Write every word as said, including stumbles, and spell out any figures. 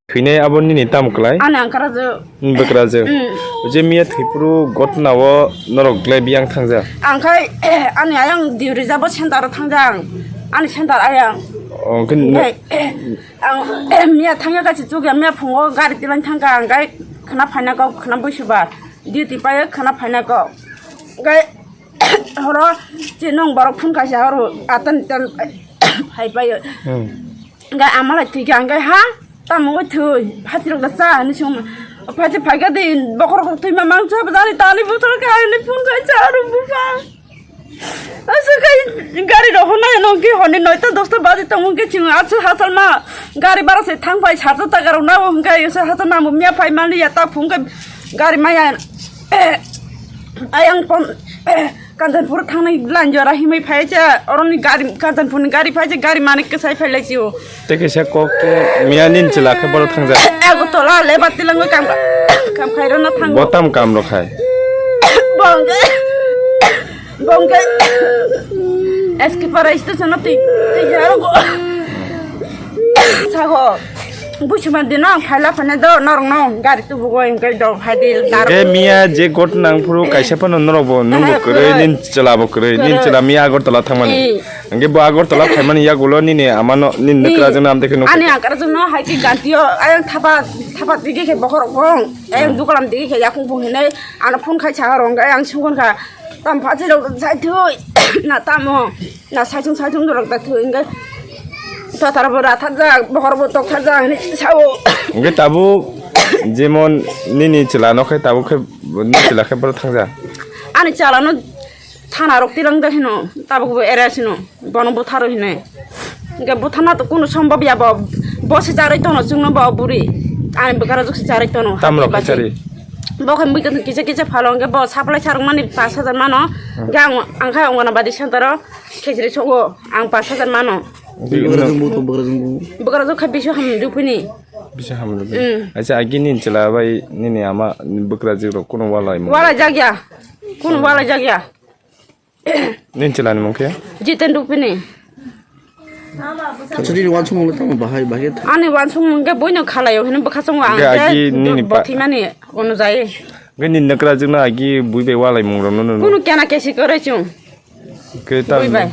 Thwinai abo nini tamo kwlai? Ani angkara je. Bwkra je. Mm. Je miya thwipru gotna o norok glai biyang thangjak? Ang khai ani ayang diuri jabo center o thangjak. Ani center ayang. Oh, khe no- Khai ang miya thangya kachi chukya miya phungo gari tilang thangka ang khai khna phaina kok khna buisuba. Duty payo khna phaina kok. Khai horo je nong borok phone kaisa horo atan tan hai payo. Hmm. Hingke amalai thwikha hingke ha tamo wngwi thwi phatirok da cha hinwi songma. Phatir phaikha de bokhorok thwima mangsa bwdari tani buthor kha hinwi phone khai cha aro bupha. Aswk khai gari rok hwnwi nong ki hwnwi noita dosta baji tongo hwnkhe chwng aswk hachal ma gari bara se thang phai sarta taka rok nabo hwnkhe aswk hachal ma bo miya phai mani ya ta phung khe gari maya ayang pon Kanchanpur thangnai line jora himwi phai cha, oroni gari, Kanchanpurni gari phai cha, gari manik kwsai phai lai chio. Tei kaisa kok khe miya nini chwla khe borok thangjak. Agartala le bati langwi kam, kam khai rwna thango. Bo tam kam rok khai? Bongke, bongke, S K Para station o twi, twi hero go. Sago. Buchuma dino ang phaila phane do norok no gari tubugo hingke do hai de daro. Hingke miya je got nang phuru kaisa phano norok bo nungbo kwrwi nin chwla bo kwrwi nin chwla miya Agartala thangmani. Hingke bo Agartala phaimani yagulo nini amano nini nukra jwngno amtwi khe nukha. Ani angkara jwngno hai khe gantio ayang thapa thapa digi khe bokhorok bong ayang dukalam digi khe yakung bung hinai ano phone khai cha rong ayang sungkon kha tam phachi rok sai thui na tamo. Na saichung saichung dorok ta thwi hwnkhe totar bo rathajak, bohor bo tokthajak hinwi sao. Hwnkhe tabuk jemon nini chwla no khe tabuk khe nini chwla khe bono thangjak. Ani chwla no thana rok tilangjak hino, tabuk bo area sino, bono butharo hinwi. Hwnkhe buthana to kunu sombab ya bo, bo se charwi tono chwngno bo buri. Ani bwkha rok se charwi tono. Tamo rok khe charwi? Bo khe mui kisa kisa phalo hwnkhe bo supply sarwk mani pash hajar mano. Hwnkhe ang, ang khe Anganabadi center o. Khejri sogo ang pash hajar mano. Bwkrajwk bo to, bwkrajwk bo. Bwkrajwk kha bisu ham rupini. Bisu ham rupini. Mm. Acha, agi nini chwla bai nini ama bwkrajwk rok kuno walai mo? Walai jakya. Kuno walai jakya. Nini chwla ni mung khe? Jiten rupini. Acha, nini wansukmung le tamo bahai, bahai tha- Ani wansukmung khe boino khalaio hino bwkha chongo ang khe agi nini pa- bothimani ono jai. Hwnkhe nini nukra jwkno agi bui bai walai mung rok no. Kuno kena kesi kwrwi chwng. Khe ta bui bai.